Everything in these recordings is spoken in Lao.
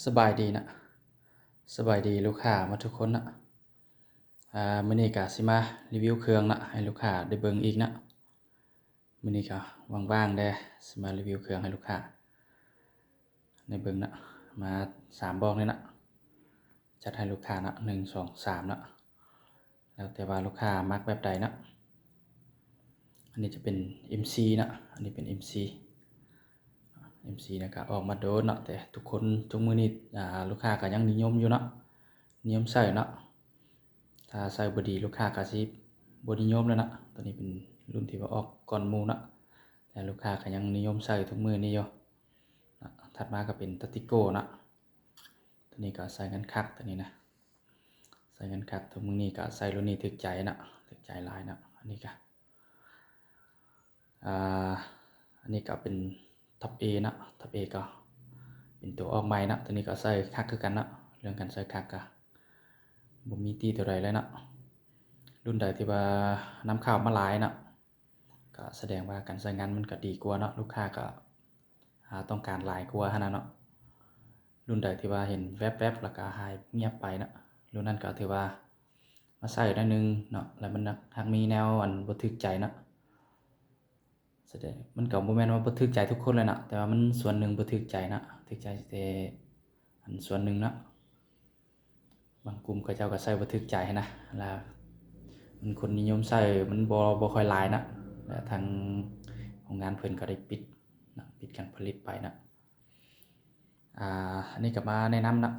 ສະບາຍດີນະ ສະບາຍດີລູກຄ້າໝົດທຸກຄົນນະ. ອາ ມື້ນີ້ກະຊິມາຣີວິວເຄື່ອງນະ ໃຫ້ລູກຄ້າໄດ້ເບິ່ງອີກນະ. ມື້ນີ້ກະວ່າງໆແດ່ ຊິມາຣີວິວເຄື່ອງໃຫ້ລູກຄ້າໄດ້ເບິ່ງນະ. ມາສາມບອກນີ້ນະ ຈັດໃຫ້ລູກຄ້ານະ ໜຶ່ງ ສອງ ສາມນະ. ແລ້ວແຕ່ວ່າລູກຄ້າມັກແບບໃດເນາະ. ອັນນີ້ຈະເປັນເອັມຊີເນາະ ອັນນີ້ເປັນເອັມຊີ ເອັມຊີນະກະອອກມາໂດນເນາະ ແຕ່ທຸກຄົນທຸກມື້ນີ້ ອາ ລູກຄ້າກະຍັງນິຍົມຢູ່ເນາະ ນິຍົມໃຊ້ເນາະ. ຖ້າໃຊ້ບໍ່ດີລູກຄ້າກະຊິບໍ່ນິຍົມແລ້ວເນາະ. ໂຕນີ້ເປັນລຸ້ນທີ່ວ່າອອກກ່ອນໝູ່ເນາະ ແຕ່ລູກຄ້າກະຍັງນິຍົມໃຊ້ທຸກມື້ນີ້ຢູ່ເນາະ. ຖັດມາກະເປັນຕາຕິໂກ້ເນາະ ໂຕນີ້ກະໃຊ້ງານຄັກ ໂຕນີ້ນະ ໃຊ້ງານຄັກ ທຸກມື້ນີ້ກະໃຊ້ລຸ້ນນີ້ຖືກໃຈເນາະ ຖືກໃຈຫຼາຍເນາະ. ອັນນີ້ກະ ອາ ອັນນີ້ກະເປັນທັອບເອເນາະ ທັອບເອກະເປັນໂຕອອກໃໝ່ເນາະ ໂຕນີ້ກະໃຊ້ຄັກຄືກັນເນາະ. ເລື່ອງການໃຊ້ຄັກກະບໍ່ມີຕິໂຕໃດເລີຍເນາະ. ລຸ້ນໃດທີ່ວ່ານຳເຂົ້າມາຫຼາຍເນາະ ກະສະແດງວ່າການໃຊ້ງານມັນກະດີກວ່າເນາະ ລູກຄ້າກະ ອາ ຕ້ອງການຫຼາຍກວ່າຫັ້ນນະເນາະ. ລຸ້ນໃດທີ່ວ່າເຫັນແວບໆ ແລ້ວກະຫາຍງຽບໄປເນາະ ລຸ້ນນັ້ນກະຖືວ່າມາໃຊ້ໜ້ອຍໜຶ່ງເນາະ ແລ້ວມັນຫາກມີແນວອັນບໍ່ຖືກໃຈເນາະ. ສະແດງ ມັນກະບໍ່ແມ່ນວ່າບໍ່ຖືກໃຈທຸກຄົນເລີຍເນາະ ແຕ່ວ່າມັນສ່ວນໜຶ່ງບໍ່ຖືກໃຈເນາະ ຖືກໃຈແຕ່ອັນສ່ວນໜຶ່ງເນາະ. ບາງກຸ່ມເຂົາເຈົ້າກະໃຊ້ບໍ່ຖືກໃຈຫັ້ນນະ ລະມັນຄົນນິຍົມໃຊ້ມັນບໍ່ ບໍ່ຄ່ອຍຫຼາຍນະ ລະທາງໂຮງງານເພິ່ນກະໄດ້ປິດນະ ປິດການຜະລິດໄປນະ. ອາ ອັນນີ້ກະມາແນະນຳນະ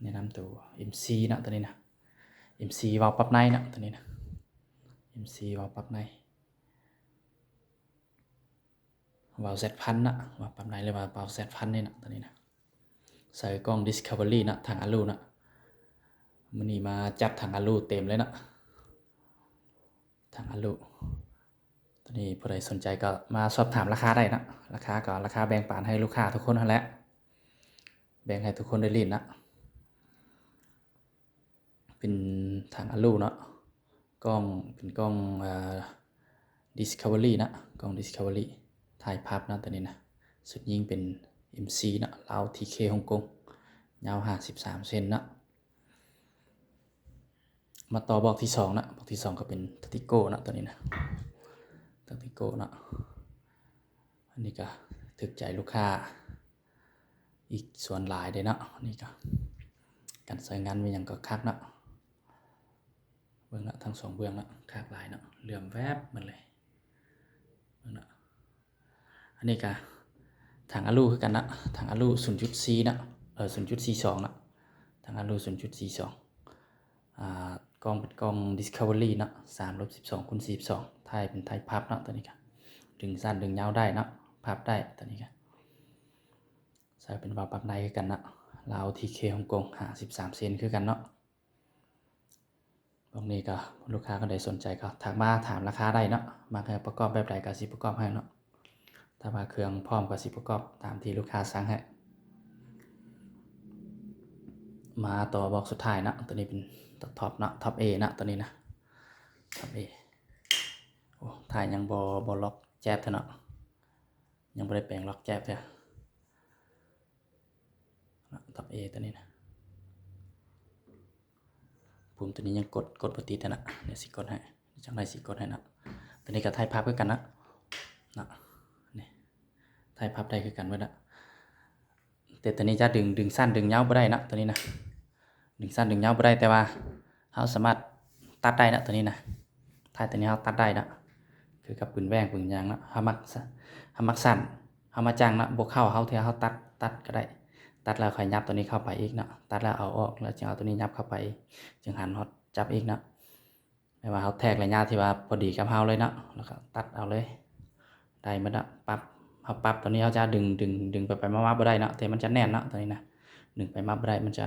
ແນະນຳໂຕເອັມຊີນະ ໂຕນີ້ນະ ເອັມຊີວາວປັບໃນນະ ໂຕນີ້ນະ ເອັມຊີວາວປັບໃນ ວາວແຊັດພັນນະ ວາວປັບໃນ ຫຼືວ່າວາວແຊັດພັນນີ້ນະ ໂຕນີ້ນະ. ໃສ່ກ້ອງດິສຄັບເວີຣີນະ ຖັງອາລູນະ. ມື້ນີ້ມາຈັດຖັງອາລູເຕັມເລີຍນະ ຖັງອາລູ. ໂຕນີ້ຜູ້ໃດສົນໃຈກະມາສອບຖາມລາຄາໄດ້ນະ ລາຄາກະລາຄາແບ່ງປັນໃຫ້ລູກຄ້າທຸກຄົນຫັ້ນແຫຼະ ແບ່ງໃຫ້ທຸກຄົນໄດ້ຫຼິ້ນນະ. ເປັນຖັງອາລູເນາະ ກ້ອງ ເປັນກ້ອງ ອາ ດິສຄັບເວີຣີນະ ກ້ອງດິສຄັບເວີຣີ ຖ່າຍພັບນະ ໂຕນີ້ນະ. ຊຸດຍິງເປັນເອັມຊີເນາະ ລາວ ທີເຄ ຮົງກົງ ຍາວຫ້າສິບສາມເຊັນເນາະ. ມາຕໍ່ບອກທີສອງນະ ບອກທີສອງກະເປັນຕາຕິໂກ້ເນາະ ໂຕນີ້ນະ ຕາຕິໂກ້ເນາະ. ອັນນີ້ກະຖືກໃຈລູກຄ້າອີກສ່ວນຫຼາຍເດ້ເນາະ. ນີ້ກະການໃຊ້ງານມີຫຍັງກະຄັກເນາະ. ເບິ່ງນະ ທັງສອງເບື້ອງນະ ຄັກຫຼາຍເນາະ ເຫຼື້ອມແວບໝົດເລີຍ ເບິ່ງນະ. ອັນນີ້ກະຖັງອາລູຄືກັນນະ ຖັງອາລູສູນຈຸດສີ່ນະ ເອີ ສູນຈຸດສີ່ສອງນະ ຖັງອາລູສູນຈຸດສີ່ສອງ. ອາ ກ້ອງເປັນກ້ອງດິສຄັບເວີຣີເນາະ ສາມລົບສິບສອງຄູນສີ່ສິບສອງ ຖ່າຍເປັນຖ່າຍພັບເນາະ. ໂຕນີ້ກະດຶງສັ້ນດຶງຍາວໄດ້ເນາະ ພັບໄດ້. ໂຕນີ້ກະໃສ່ເປັນວາວປັບໃນຄືກັນເນາະ ລາວ ທີເຄ ຮົງກົງ ຫ້າສິບສາມເຊັນຄືກັນເນາະ. ບອກນີ້ກະລູກຄ້າຄົນໃດສົນໃຈກະທັກມາຖາມລາຄາໄດ້ເນາະ ມັກໃຫ້ປະກອບແບບໃດກະຊິປະກອບໃຫ້ເນາະ. ຖ້າວ່າເຄື່ອງພ້ອມກະຊິປະກອບຕາມທີ່ລູກຄ້າສັ່ງໃຫ້. ມາຕໍ່ບອກສຸດທ້າຍເນາະ ໂຕນີ້ເປັນຕາທັອບເນາະ ທັອບເອເນາະ ໂຕນີ້ນະ ທັອບເອ. ໂອ້ ທ້າຍຍັງບໍ່ ບໍ່ລັອກແຈບເທື່ອເນາະ ຍັງບໍ່ໄດ້ແປງລັອກແຈບເທື່ອ. ທັອບເອໂຕນີ້ນະ ປຸ່ມໂຕນີ້ຍັງກົດ ກົດບໍ່ຕິດຫັ້ນນະ ດຽວຊິກົດໃຫ້ ຈັ່ງໃດຊິກົດໃຫ້ນະ. ໂຕນີ້ກະຖ່າຍພັບຄືກັນນະ ນະ ນີ້ ຖ່າຍພັບໄດ້ຄືກັນເບິດນະ. ແຕ່ໂຕນີ້ຈະດຶງ ດຶງສັ້ນດຶງຍາວບໍ່ໄດ້ນະ ໂຕນີ້ນະ ດຶງສັ້ນດຶງຍາວບໍ່ໄດ້ ແຕ່ວ່າເຮົາສາມາດຕັດໄດ້ນະ ໂຕນີ້ນະ. ທ້າຍໂຕນີ້ເຮົາຕັດໄດ້ເນາະ ຄືກັບປືນແຫວ່ງປືນຫຍັງເນາະ ເຮົາມັກ ເຮົາມັກສັ້ນ ເຮົາມາຈ້າງເນາະ ບໍ່ເຂົ້າເຮົາເທື່ອ ເຮົາຕັດ ຕັດກະໄດ້ ຕັດແລ້ວຄ່ອຍຫຍັບໂຕນີ້ເຂົ້າໄປອີກເນາະ ຕັດແລ້ວເອົາອອກ ແລ້ວຈຶ່ງເອົາໂຕນີ້ຫຍັບເຂົ້າໄປ ຈຶ່ງຫັນຮອດຈັບອີກເນາະ. ແປວ່າເຮົາແທກໄລຍະທີ່ວ່າພໍດີກັບເຮົາເລີຍເນາະ ແລ້ວກະຕັດເອົາເລີຍ ໄດ້ໝົດເນາະ. ປັບ ເຮົາປັບໂຕນີ້ເຮົາຈະດຶງ ດຶງ ດຶງໄປໄປມາມາບໍ່ໄດ້ເນາະ ແຕ່ມັນຈະແໜ້ນເນາະ ໂຕນີ້ນະ ດຶງໄປມາບໍ່ໄດ້ ມັນຈະ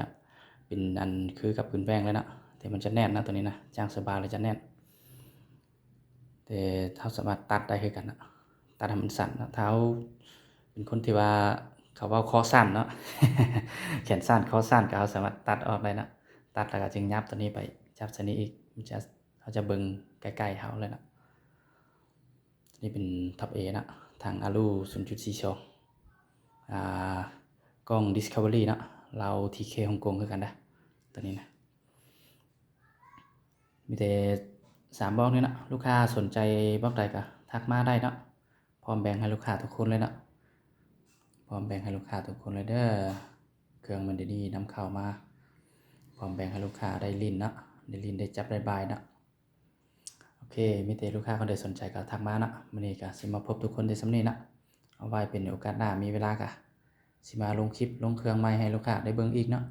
ເປັນອັນຄືກັບປືນແຫວ່ງເລີຍເນາະ ແຕ່ມັນຈະແໜ້ນເນາະ ໂຕນີ້ນະ ຈ້າງສະບາຍແລ້ວຈະແໜ້ນ. ແຕ່ເຮົາສາມາດຕັດໄດ້ຄືກັນນະ ຕັດໃຫ້ມັນສັ້ນເນາະ. ຖ້າເຮົາເປັນຄົນທີ່ວ່າ ເຂົາເວົ້າຄໍສັ້ນເນາະ ແຂນສັ້ນ ຄໍສັ້ນ ກະເຮົາສາມາດຕັດອອກໄດ້ເນາະ ຕັດແລ້ວກະຈຶ່ງຫຍັບໂຕນີ້ໄປ ຫຍັບໃສ່ນີ້ອີກ ມັນຈະ ເຮົາຈະເບິ່ງໃກ້ໆເຮົາເລີຍເນາະ. ນີ້ເປັນທັອບເອເນາະ ຖັງອາລູສູນຈຸດສີ່ສອງ ອາ ກ້ອງດິສຄັບເວີຣີເນາະ ລາວ ທີເຄ ຮົງກົງຄືກັນເດີ້ ຕົວນີ້ນະ. ມີແຕ່ສາມບລັອກນີ້ເນາະ, ລູກຄ້າສົນໃຈບລັອກໃດກໍທັກມາໄດ້ເນາະ. ພ້ອມແບ່ງໃຫ້ລູກຄ້າທຸກຄົນເລີຍເນາະ, ພ້ອມແບ່ງໃຫ້ລູກຄ້າທຸກຄົນເລີຍເດີ້. ເຄື່ອງມັນດຽວນີ້ນຳເຂົ້າມາ ພ້ອມແບ່ງໃຫ້ລູກຄ້າໄດ້ຫຼິ້ນເນາະ, ໄດ້ຫຼິ້ນ ໄດ້ຈັບ ໄດ້ບາຍເນາະ. ໂອເຄ ມີແຕ່ລູກຄ້າຄົນໃດສົນໃຈກໍທັກມາເນາະ. ມື້ນີ້ກໍຊິມາພົບທຸກຄົນແຕ່ສ່ຳນີ້ເນາະ, ເອົາໄວ້ເປັນໂອກາດໜ້າມີເວລາກໍຊິມາລົງຄລິບລົງເຄື່ອງໃໝ່ໃຫ້ລູກຄ້າໄດ້ເບິ່ງອີກເນາະ.